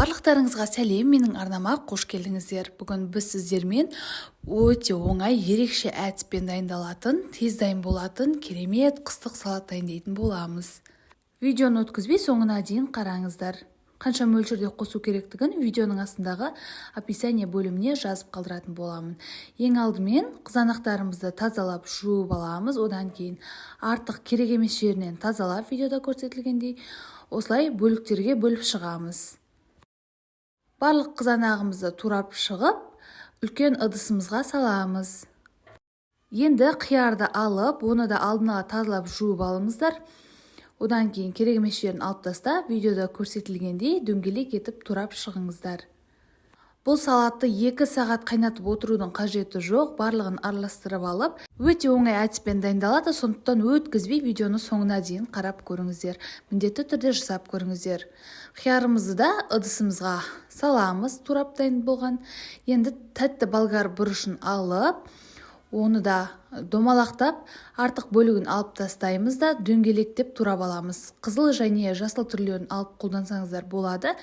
Барлықтарыңызға сәлем, менің арнама қош келдіңіздер. Бүгін біз сіздермен өте оңай, ерекше әдіспен дайындалатын, тез дайын болатын керемет қыстық салат дайындайтын боламыз. Видеоны өткізбей соңына дейін қараңыздар. Қанша мөлшерде қосу керектігін видеоның астындағы описание бөліміне жазып қалдыратын боламын. Ең алдымен қызанақтарымызды тазалап жуып аламыз. Одан кейін артық керек емес жерінен тазалап, видеода көрсетілгендей осылай бөліктерге бөліп шығамыз. Барлық қызанағымызды турап шығып, үлкен ыдысымызға саламыз. Енді қиярды алып, оны да алдын ала тазалап жуып алыңыздар. Одан кейін керек емес жерін алып тастап, видеода көрсетілгендей дөңгелек етіп турап шығыңыздар. Бұл салатты 2 сағат қайнатып отырудың қажеті жоқ, барлығын араластырып алып, өте оңай әдіспен дайындалады, сондықтан өткізбей видеоны соңына дейін қарап көріңіздер. Міндетті түрде жасап көріңіздер. Қиярымызды да ыдысымызға саламыз, турап дайын болған. Енді тәтті болгар бұрышын алып, оны да домалақтап, артық бөлігін алып тастаймыз да дөңгелектеп турап аламыз. Қызыл және жасыл түрлерін алып қолдансаңыздар болады,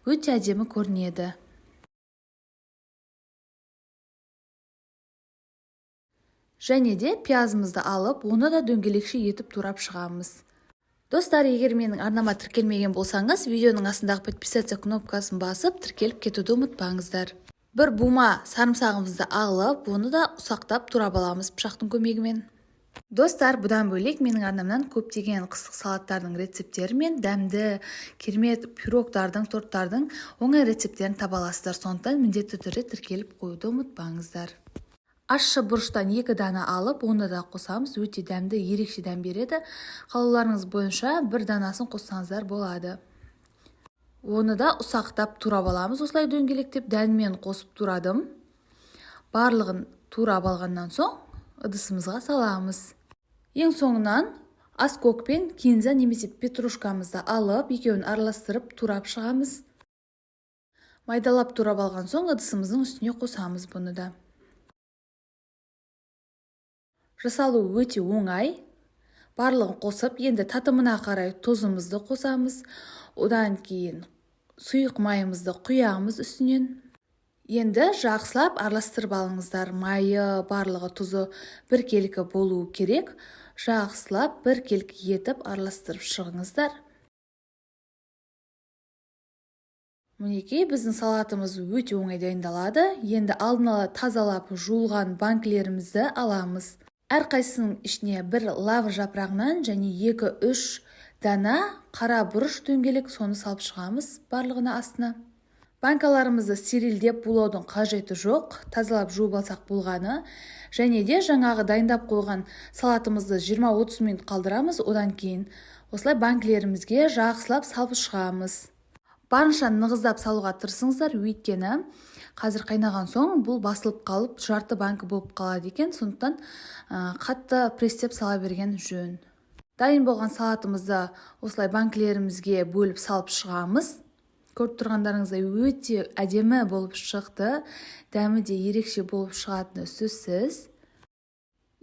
өте әдемі көрінеді. Және де пиязымызды алып, оны да дөңгелекше етіп турап шығамыз. Достар, егер менің арнама тіркелмеген болсаңыз, видеоның астындағы подписаться кнопкасын басып, тіркеліп кетуді ұмытпаңыздар. Бір бума сарымсағымызды алып, оны да ұсақтап турап аламыз пышақтың көмегімен. Достар, бұдан бөлек менің арнамнан көптеген қыстық салаттардың рецепттері мен дәмді, керемет пирогтардың, торттардың оңай рецепттерін таба аласыздар. Сондықтан міндетті түрде тіркеліп қоюды ұмытпаңыздар. Ащы бұрыштан 2 дана алып, оны да қосамыз. Өте дәмді, ерекше дәм береді. Қалауларыңыз бойынша бір данасын қоссаңыздар болады. Оны да ұсақтап турап аламыз, осылай дөңгелектеп дәнмен қосып турадым. Барлығын турап алғаннан соң ыдысымызға саламыз. Ең соңынан аскөк пен кинза немесе петрушкамызды алып, екеуін араластырып турап шығамыз. Майдалап турап алған соң ыдысымыздың үстіне қосамыз бұны да. Жасалуы өте оңай. Барлығын қосып, енді татымына қарай тұзымызды қосамыз. Одан кейін сұйық майымызды құямыз үстінен. Енді жақсылап араластырып алыңыздар. Майы, барлығы, тұзы біркелкі болуы керек. Жақсылап біркелкі етіп араластырып шығыңыздар. Мінекей, біздің салатымыз өте оңай дайындалады. Енді алдын ала тазалап жуылған банкілерімізді аламыз. Әрқайсысының ішіне бір лавр жапырағынан және 2-3 дана қара бұрыш дөңгелек, соны салып шығамыз барлығына астына. Банкаларымызды стерилдеп булаудың қажеті жоқ, тазалап жуып алсақ болғаны. Және де жаңағы дайындап қойған салатымызды 20-30 минут қалдырамыз. Одан кейін осылай банкілерімізге жақсылап салып шығамыз. Барынша нығыздап салуға тырысыңыздар, өйткені қазір қайнаған соң бұл басылып қалып, жарты банкі болып қалады екен, сондықтан қатты пресстеп сала берген жөн. Дайын болған салатымызды осылай банкілерімізге бөліп салып шығамыз. Көріп тұрғандарыңыздай өте әдемі болып шықты, дәмі де ерекше болып шығатыны сөзсіз.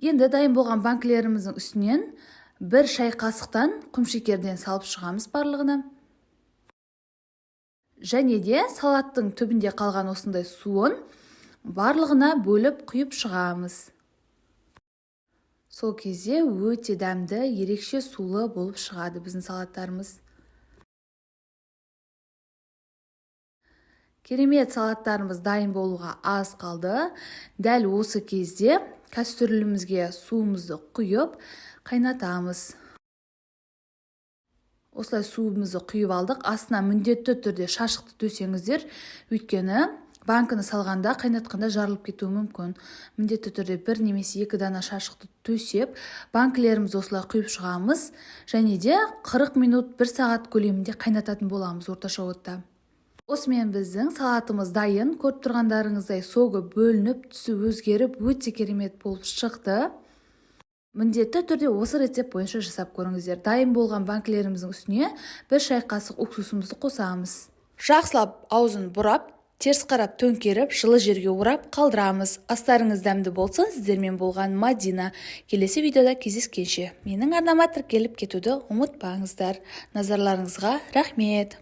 Енді дайын болған банкілеріміздің үстінен бір шай қасықтан құмшекерден салып шығамыз барлығына. Және де салаттың түбінде қалған осындай суын барлығына бөліп құйып шығамыз. Сол кезде өте дәмді, ерекше сулы болып шығады біздің салаттарымыз. Керемет салаттарымыз дайын болуға аз қалды. Дәл осы кезде кәстрюлімізге суымызды құйып қайнатамыз. Осылай суымызды құйып алдық. Астына міндетті түрде шашықты төсеңіздер, өйткені банкіні салғанда, қайнатқанда жарылып кетуі мүмкін. Міндетті түрде бір немесе 2 дана шашықты төсеп, банкілерімізді осылай құйып шығамыз. Және де 40 минут, 1 сағат көлемінде қайнататын боламыз орташа отта. Осымен біздің салатымыз дайын. Көріп тұрғандарыңыздай согы бөлініп, түсі өзгеріп, өте керемет болып шықты. Міндетті түрде осы рецепт бойынша жасап көріңіздер. Дайын болған банкілеріміздің үстіне бір шай қасық уксусымызды қосамыз. Жақсылап аузын бұрап, теріс қарап төңкеріп, жылы жерге орап қалдырамыз. Астарыңыз дәмді болсын. Сіздермен болған Мадина. Келесі видеода кездескенше. Менің арнама тіркеліп кетуді ұмытпаңыздар. Назарларыңызға рахмет.